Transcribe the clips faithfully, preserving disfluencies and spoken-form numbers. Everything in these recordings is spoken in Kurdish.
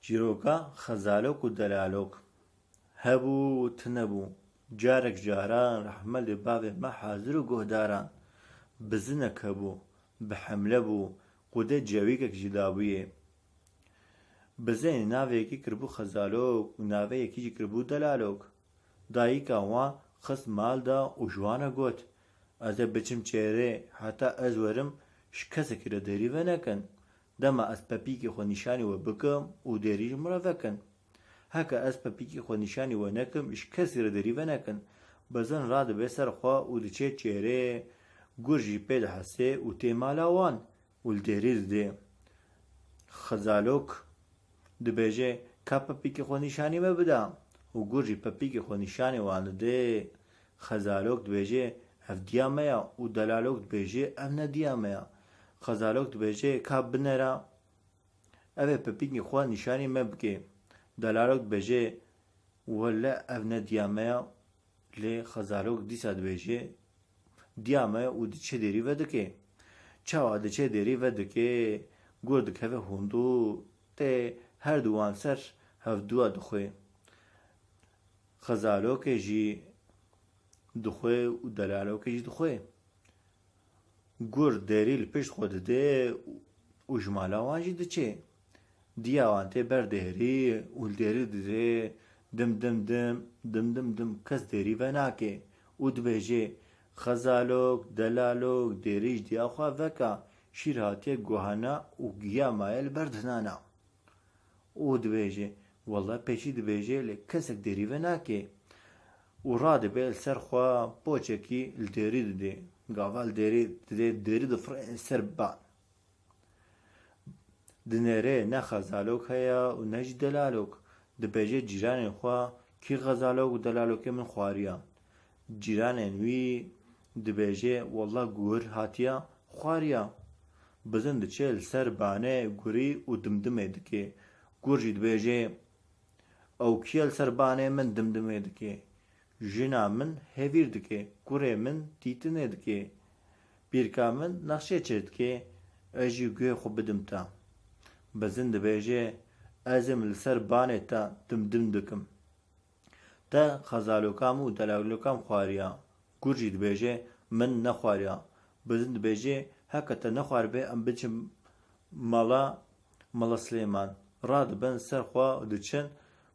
Çîroka Xezalok û Delalok. Hebû û tune bû. Carek caran rehmetê bavê me hazir û guhdaran. Bizinek hebû, bi hemle bû, qûdê cewîkek jî dabûyê. Bizinê navê yekî kiribû Xezalok û navê yekî jî kiribû Delalok. Dayika wan xist mal da û ji wan re got, "Ez ê biçim çêrê, heta ez werim ji kesekî re derî venekin. Dema ez pepîkê xwe nîşanî we bikim û derî ji min re vekin. Heke ez pepîkê xwe nîşanî we nekim, ji kesî re derî venekin." Bizin radibe ser xwe û diçe çêrê, gur jî pê dihesê û tê mala wan û li derî didê. Xezalok dibêje, "Ka pepîkê xwe nîşanî me bida." Û gur jî pepîkê xwe nîşanê wan didê. Xezalok dibêje, "Ev diya me ya." Û Delalok dibêje, "Ev ne diya me ya." Xezalok dibêje, "Ka binera, ev ê pepîkê xwe nîşanî me bike." Delalok dibêje, "Wele ev ne diya me ya." Lê Xezalok dîsa dibêje, "Diya me," û diçe derî vedike. Çawa diçe derî vedike, gur dikeve hundu, tê her du wan ser hevdûa dixwe. Xezalokê jî dixwe û Delalokê jî dixwe. Gur derî li pişt xwe dide û ji mala wan jî diçe. Diya wan tê ber derî û li derî dide, dim dim dim, dim dim dim, kes derî venake û dibêje, "Xezalok, Delalok, derî ji diya xwe veka, şîr hatiye guhana û giya maye li ber dinana." Û dibêje, "Wele pêşî dibêje, lê kesek derî venake." Û radibe li ser xwe poçekî li derî dide. Gava li derî dide, derî difire ser ban. Dinêre ne Xezalok heye û ne jî Delalok. Dibêje cîranên xwe, "Kî Xezalok û Delalokê min xwariya?" Cîranên wî dibêje, "Wele gur hatiya xwariya." Bizin diçe li ser banê gurî û dimdimê dike. Gur jî dibêje, "Ew kî ye li ser banê min dimdimê dike? Jina min hevîr dike, kurê min tîtinê dike, pîrka min nexşê çêdike, ez jî guhê xwe bidim te." Bizin dibêje, "Ez ê min li ser banê te dimdim dikim. Te Xezaloka min û Delalokam xwariya." Gur jî dibêje, "Min nexwariya." Bizin dibêje, "Heke te nexwaribe, em biçin mala Mala Silêman." Radibin ser xwe û diçin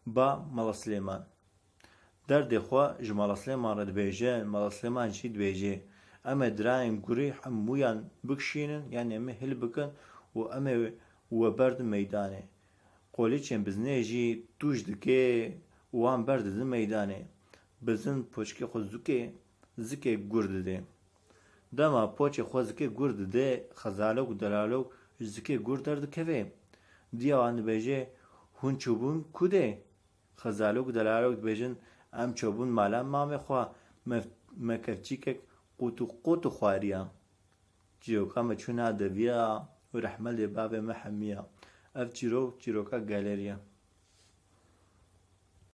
ba Mala Silêman. Derdê xwe ji Mala Silêman re dibêjin, Mala Silêman jî dibêje, "Em ê dirayên gurî hemûyan bikişînin, yanî em ê hilbikin û em ê we berdin meydanê. Qolîçên bizinê jî tûj dike û wan berdidin meydanê." Bizin poçikê xwe zikê, zikê gur dide. Dema poçê xwe zikê gur dide, Xezalok û Delalok ji zikê gur derdikeve. Diya wan dibêje, "Hûn çûbûn ku de?" Xezalok û Delalok dibêjin, "Em çûbûn mala mamê xwe, me, me kevçîkek qût û qût û xwariya." Çîroka me çûna deviya û rehmetê bavê me hemiya. Ev çîrok, çîroka gelerî ye.